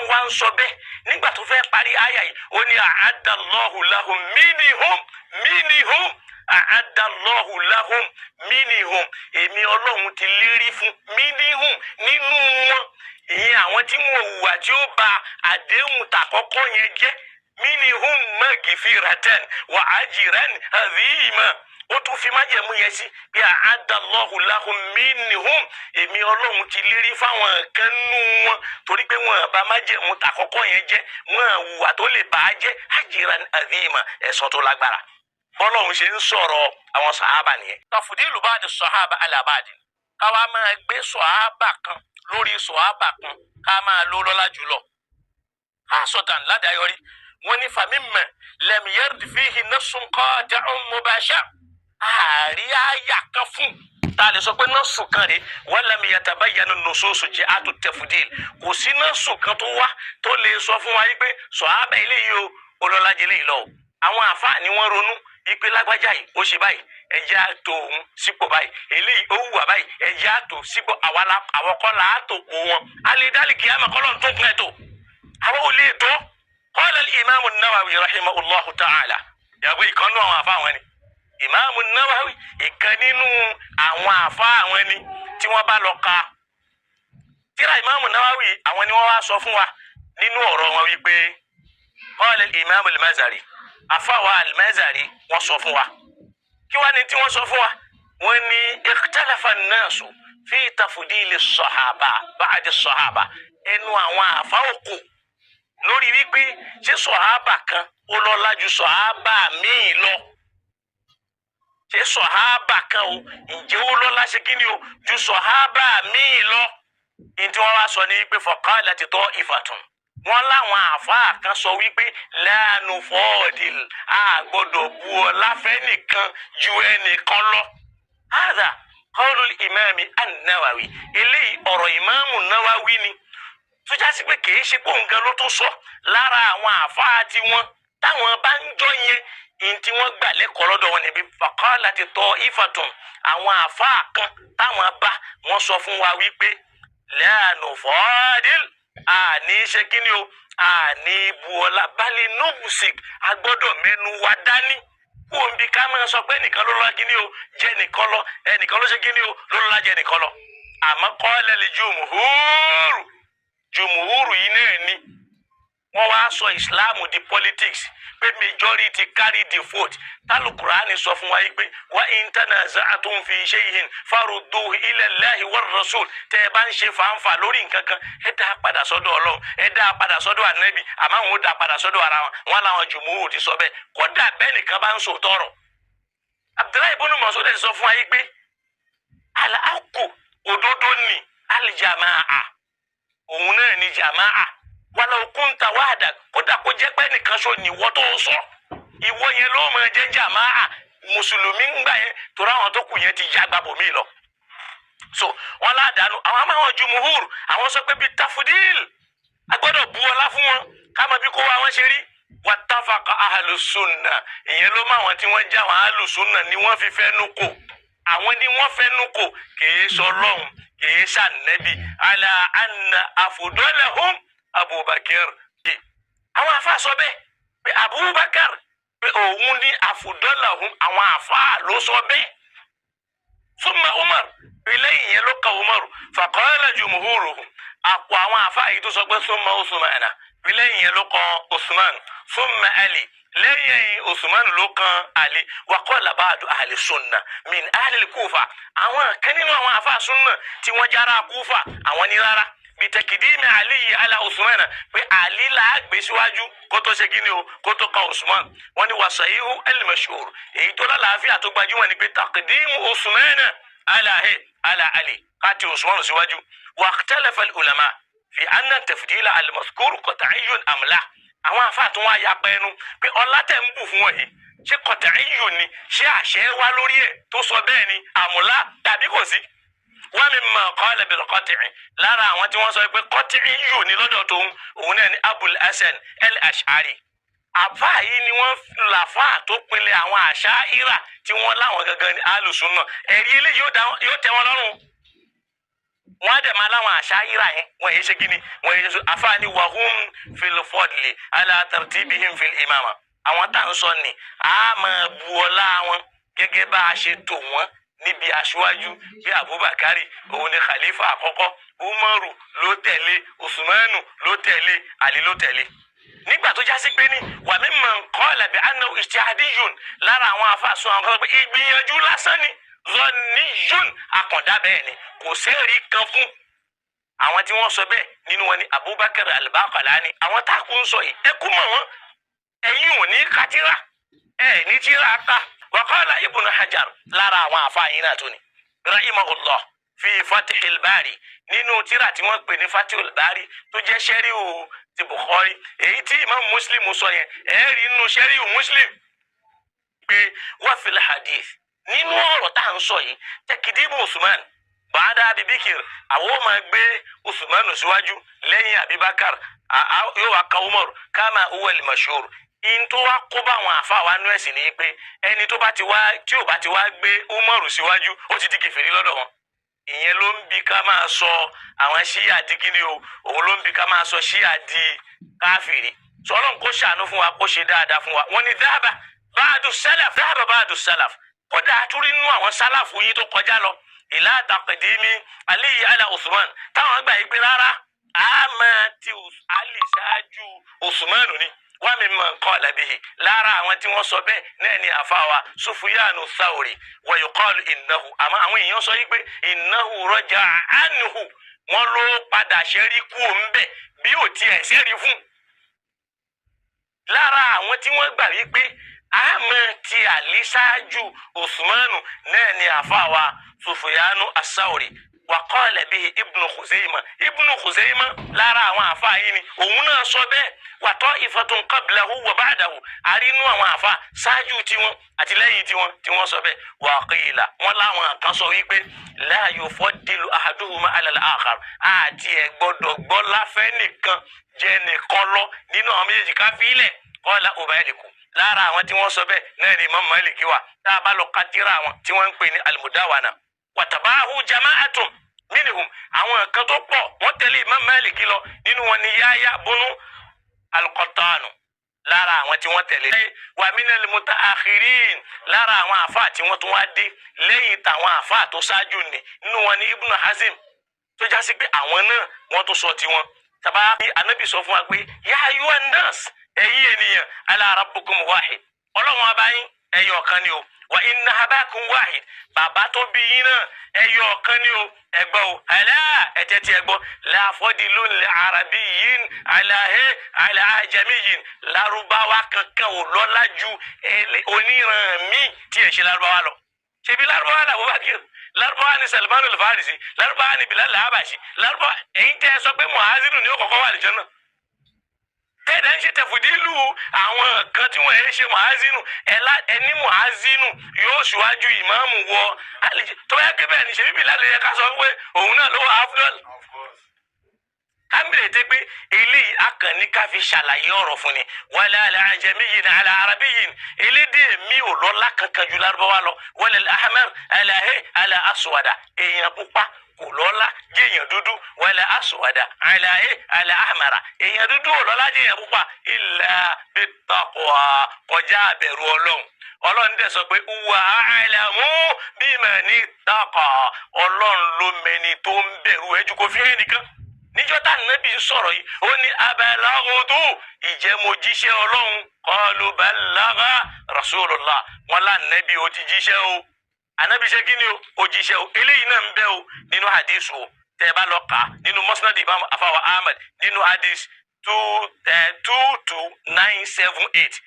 Ọlọ́run wá ń sọ bẹ́ẹ̀ nígbà tó fẹ́ parí àyà yìí, ó ní a'adallahu lahum minhum minhum a'adallahu lahum minhum. Èmi Ọlọ́run ti lérí fún minhum nínú wọn, ìyẹn àwọn tí wọn hùwà tí ó ba àdéhùn tàkọ́kọ́ yẹn jẹ́, minhum magfiratan wa ajran azima. Ó tún fi májẹ̀mú yẹn sí bí a'adallahu lahum minhum. Èmi Ọlọ́run ti lérí fáwọn kan nú wọn, torí pé wọn bá májẹ̀mú tàkọ́kọ́ yẹn jẹ́, wọn hùwà tó lè bà á jẹ́, ajran azima, ẹ̀san tó lágbára. Bọ́lọ́run ṣe ń sọ̀rọ̀ àwọn sàhábà nìyẹn. Tafdilu ba'di sàhábà ala ba'di, káwa máa gbé sàhábà kan lórí sàhábà kan, ká máa ló lọ́lá jùlọ. Khasatan ládàáyọrí, wọ́n ní famimma lam yarid fihi nassun qati'un mubashir, àárí àyà kan fún tá a lè sọ pé nọ́ọ̀sù kan rèé. Wa lam yatabayyanu nususu jihatu tafdil, kò sí nọ́ọ̀sù kan tó wá tó lè sọ fún wa yìí pé sàhábà eléyìí o, olọ́lájẹ eléyìí lọ o. Àwọn àfáà ni wọ́n ronú ipe lágbájá yìí ó ṣe báyìí, ẹjẹ́ àtò òun sípò báyìí, eléyìí ó wùwà báyìí, ẹjẹ́ àtò sípò. Àwọn kọ́ la àtò pò wọn alẹ́dálì kìí àmọ́ kọ́ lọ́n tó kún ẹ̀ tó àwọn ò lè tó. Qala al-imam an-Nawawi rahimahullahu ta'ala, yàgò ìkan nínú àwọn àfa àwọn ni Imam an-Nawawi, ìkan nínú àwọn àfa àwọn ni tí wọ́n bá lọ ka tíra Imam an-Nawawi, àwọn ni wọ́n wá sọ fún wa nínú ọ̀rọ̀ wọn wípé qala al-imam al-Mazari, àfàwà al-Mazari, wọ́n sọ fún wa. Kí wá ní tí wọ́n sọ fún wa? Wọ́n ní ikhtalafa an-nasu fi tafdili as-sahaba ba'da as-sahaba. Ẹnu àwọn àfa òkú lórí wípé ṣé sọ̀hábà kan ó lọ́lá ju sọ̀hábà míì lọ, ṣé sọ̀hábà kan o, ǹjẹ́ ó lọ́lá ṣe kí ni o ju sọ̀hábà míì lọ? Ní tí wọ́n wá sọ ní wípé faqalat ta'ifatun, wọ́n láwọn àáfàá kan sọ wípé la nufadil, a gbọ́dọ̀ bu ọlá fẹ́nìkan ju ẹnìkan lọ. Hadha qawlul imami an-Nawawi, eléyìí ọ̀rọ̀ ìmáàmù Nawawi ni, tó já sí pé kìí ṣe pé òun gan ló tún sọ. Lára àwọn àáfàá tiwọn táwọn bá ń jọ yẹn, ìyẹn tí wọ́n gbà lẹ́kọ̀ọ́ lọ́dọ̀ wọn níbi faqalati ta'ifatun, àwọn àáfàá kan táwọn bá wọ́n sọ fún wa wípé la nufadil, àní ṣe kí ni o, àní bu ọlá, bali nubsik, a gbọ́dọ̀ mẹ́nu wa dání kó o bí ká máa sọ pé ẹnìkan ló lọ́la kí ni o jẹ́ nìkan lọ, ẹnìkan ló ṣe kí ni o ló lọ́la jẹ́ nìkan lọ. Àmọ́ qala li jumhur, jùmùhúrù yìí náà ni wọ́n wá sọ ìsìláàmù di politics, pé majority carry the vote. Tálùkùránì sọ fún wa yìí pé wa in tanaza'tum fi shay'in farudduhu ila Allahi war rasul. Tẹ́ ẹ bá ń ṣe fàǹfà lórí nǹkan kan, ẹ dá a padà sọ́dọ̀ Ọlọ́run, ẹ dá a padà sọ́dọ̀ Ànábì. Àmọ́ àwọn ò dá a padà sọ́dọ̀ ara wọn. Wọn làwọn jùmùhúrù ti sọ bẹ́ẹ̀, kódà bẹ́ẹ̀ nìkan bá ń sọ tọrọ. Abdullahi ibn Mas'ud sọ fún wa yìí pé al-haqqu, òdodo ni al-jama'a, òun náà ni jama'a, walau kunta wahdak, kódà kó jẹ́ pé nìkan ṣo níwọ tó sọ, ìwọ yẹn ló máa jẹ́ jama'a mùsùlùmí ń gbà yẹn, torí àwọn tó kù yẹn ti já gbàbọ̀ mí lọ. So wọn ládàánú àwọn amáwọn jumuhur, àwọn sọ pé bíi tafudil, a gbọ́dọ̀ bu ọlá fún wọn, ká mọ bí kó wa wọn ṣe rí. Wattafaqa ahlus sunna, ìyẹn ló mọ àwọn tí wọ́n já àwọn ahlus sunna ni wọ́n fi fẹ́nu kò, àwọn ni wọ́n fẹ́nu kò, kìí sọ lọ́hùn, kìí sànẹ́bì, ala anna afdalahum Abubakar. Àwọn afa sọ bẹ́ẹ̀ pé Abubakar, pé òun ní afdalahum, àwọn afa ló sọ bẹ́ẹ̀. Summa Umar, eléyìí yẹn ló ka Umar. Faqala jumhuruhum, àpò àwọn afa yìí tó sọ pé summa Usmana, lẹ́yìn yẹn ló kan Usman, summa Ali, lẹ́yìn Usman ló kan Ali. Wa qala ba'du ahli sunna min ahli Kufa, àwọn kan nínú àwọn afa sunna tí wọ́n jára Kufa, àwọn ní rárá, bitakidimi Ali ala Usman, pé Ali là á gbé síwájú kó tó ṣe kíni o, kó tó kan Usman. Wọ́n ní wasayihu al-mashhur, èyí tó lálàáfíà tó gbajúmọ̀ ni pé takidimu Usman ala he ala Ali, káti Usman síwájú. Wa ikhtalafa al-ulama fi anna tafdila al-mazkur qat'iyyun am la. Àwọn afa tó wá ya pẹ́ẹ́nu pé ọlá tẹ̀ ń bù fún wọn yìí, ṣé qat'iyyun ni, ṣé àṣẹ wá lórí ẹ̀ tó sọ bẹ́ẹ̀ ni, àmúlá tàbí kò sí. Wọ́n mi mọ̀ qala bil qat'i, lára àwọn tí wọ́n sọ pé qat'iyyu ní lọ́dọ̀ tóun, òun náà ni Abul Hasan al-Ash'ari. Àfáà yìí ni wọ́n làfáà tó pinlẹ̀ àwọn Asha'ira tí wọ́n láwọn gangan ní alùsùnà. Ẹ̀rí eléyìí yóò tẹ́ wọn lọ́rùn. Wọ́n á dẹ̀ máa láwọn àṣà yíra yẹn, wọ́n yé ṣe kí ni, wọ́n yé ṣe àfààní wahum fil fadli ala tartibihim fil imama. Àwọn tá à ń sọ ni a máa bu ọlá wọn gẹ́gẹ́ bá a ṣe tò wọ́n níbi aṣíwájú, bí Abubakari òun ni khalifa àkọ́kọ́, Umaru ló tẹ̀lé, Usmanu ló tẹ̀lé, Ali ló tẹ̀lé. Nígbà tó jásí pé ní wàmí mọ̀ nǹkan làbí anna ijtihadiyun, lára àwọn afáàsùn àwọn kan sọ pé ìgbìyànjú lásán ni, zọníyún akọ̀dá bẹ́ẹ̀ ni, kò sẹ́ẹ̀rí kan fún àwọn tí wọ́n sọ bẹ́ẹ̀. Nínú wọn ni Abubakar al-Baqalani. Àwọn tá a kún sọ yìí, ẹ kú mọ̀ wọ́n, ẹ̀yin ò ní katira, ẹ̀ ní tira ká. Wa qala Ibn Hajar, lára àwọn àfáàyín náà tó ni, rahimahullah, fi Fatihil Bari, nínú tírà tí wọ́n pè ní Fatihil Bari tó jẹ́ sẹ́ríù ti Bukhari, èyí tí Imam Muslim sọ yẹn, ẹ̀ rí nínú sẹ́ríù Muslim pé wọ́n fi hadith nínú ọ̀rọ̀ tá à ń sọ yìí, tẹkidimu Usman bàdá Abibikir, àwọn ò máa gbé Usman síwájú lẹ́yìn Abibakar, yóò wá ka Umar kama huwa al-mashhur. In tó wá kó bá àwọn àfa wa nú ẹ̀sìn ni pé ẹni tó bá ti wá tí ò bá ti wá gbé Umar síwájú, ó ti di kèfèrí lọ́dọ̀ wọn. Ìyẹn ló ń bi ká máa sọ àwọn ṣíà di kíni o, òun ló ń bi ká máa sọ ṣíà di káfìrí. Sọlọ́n kó ṣàánú fún wa, kó ṣe dáadáa fún wa. Wọ́n ní dhaba ba'du salaf, dhaba ba'du salaf, kódà àtúrí nínú àwọn sálàfù yín tó kọjá lọ, ila taqdimi Ali ala Usman, táwọn gbà yí pé rárá, a máa ti Ali ṣáájú Usman ni. Wọ́n mi mọ̀ nǹkan ọ̀làbíyì, lára àwọn tí wọ́n sọ bẹ́ẹ̀ náà ni àfàwà Sufyanu Thawri. Wa yuqalu innahu, àmọ́ àwọn èèyàn sọ yí pé innahu raja'a anhu, wọ́n ló padà ṣẹ́rí kú òun bẹ̀ bí ò tiẹ̀ ṣẹ́rí fún. Lára àwọn tí wọ́n gbà wípé àmọ́ ti Àlí ṣáájú Usmanu náà ni àfàwà Sufyanu As-Sawri. Wa qala bihi Ibnu Khuzaima, Ibnu Khuzaima lára àwọn àfa yìí ni, òun náà sọ bẹ́ẹ̀. Wa ta'ifatun qablahu wa ba'dahu, àrínú àwọn àfa ṣáájú tiwọn àti lẹ́yìn tiwọn tí wọ́n sọ bẹ́ẹ̀. Wa qila, wọ́n láwọn kan sọ wípé la yufaddilu ahaduhuma ala al-akhar, àti ẹ̀ gbọ́dọ̀ gbọ́ láfẹ́ nìkan jẹ́ nìkan lọ nínú àwọn méjèèjì, ká fi ilẹ̀. Qala Maliku, lára àwọn tí wọ́n sọ bẹ́ẹ̀ náà ni Imam Malik wà, tá a bá lọ ka tírà àwọn tí wọ́n ń pè ní al-Mudawana. Watabahu jama'atun minhum, àwọn kan tó pọ̀ wọ́n tẹ̀lé Imam Malik lọ, nínú wọn ni Yahya bunu al-Qattanu, lára àwọn tí wọ́n tẹ̀lé. Wa minal mutaakhirin, lára àwọn àfáà tí wọ́n tún wá dé lẹ́yìn tàwọn àfáà tó ṣáájú ni, nínú wọn ni Ibn Hazm, tó já sí pé àwọn náà wọ́n tún sọ tiwọn. Tàbá bí Anabi sọ fún wa pé ya ayyuhan nas, ẹ̀yin ènìyàn, ala rabbukum wahid, Ọlọ́run ọba yín ẹyọ kan ni o, wa inna abakum wahid, bàbá tó bí yín náà ẹyọ kan ni o. Ẹgbọ́ o, ẹlẹ́ ẹ̀jẹ̀ tí ẹ gbọ́, la fadilun li arabiyyin ala he ala ajamiyyin, Lárúbáwá kankan ò lọ́lá ju oníran míì tí ẹ̀ ṣe Lárúbáwá lọ. Ṣebí Lárúbáwá làwọn bá kí, Lárúbáwá ni Salman al-Farisi, Lárúbáwá ni Bilal al-Habashi, Lárúbáwá. Èyí tẹ́ ẹ sọ pé muhazinu ni ó kọ́kọ́ wà lìjọ́ náà, tẹ́lẹ̀ ń ṣe tẹ̀fùdílù àwọn kan tí wọ́n ẹ̀ ṣe muhazinu, ẹni muhazinu yóò ṣíwájú ìmáàmù wọ tó bá yẹ kí bẹ́ẹ̀ ni ṣe bíbí lálẹ́ yẹ ká sọ pé òun náà ló wà afdal. Of course. Kámìlẹ̀ tẹ́ pé eléyìí akànní ká fi ṣàlàyé ọ̀rọ̀ fún ni. Wala al-ajamiyyin ala arabiyyin, elédè mi ò lọ́lá kankan ju Lárúbáwá lọ. Wala al-ahmar ala he ala aswada, èèyàn pupa kò lọ́lá jẹ́yàn dúdú. Wala aswada ala he ala ahmara, èèyàn dúdú ò lọ́lá jẹ́yàn pupa. Illa bittaqwa, kọjá àbẹ̀rù Ọlọ́run. Ọlọ́run dẹ̀ sọ pé huwa a'lamu biman ittaqa, Ọlọ́run ló mẹni tó ń bẹ̀rù ẹjú kò fi hàn nìkan. Níjọ́ tá nàbí sọ̀rọ̀ yìí, ó ní abalaghutu, ìjẹ́ mo jíṣẹ́ Ọlọ́run? Qalu balagha rasulullah, wọn lá nàbí ó ti jíṣẹ́ o. Ànábì ṣe kí ni o? Ó jíṣẹ́ o. Eléyìí náà ń bẹ o nínú hadith o, tẹ́ ẹ bá lọ kà á nínú Musnad Imam afawa Ahmad, nínú hadith 22978.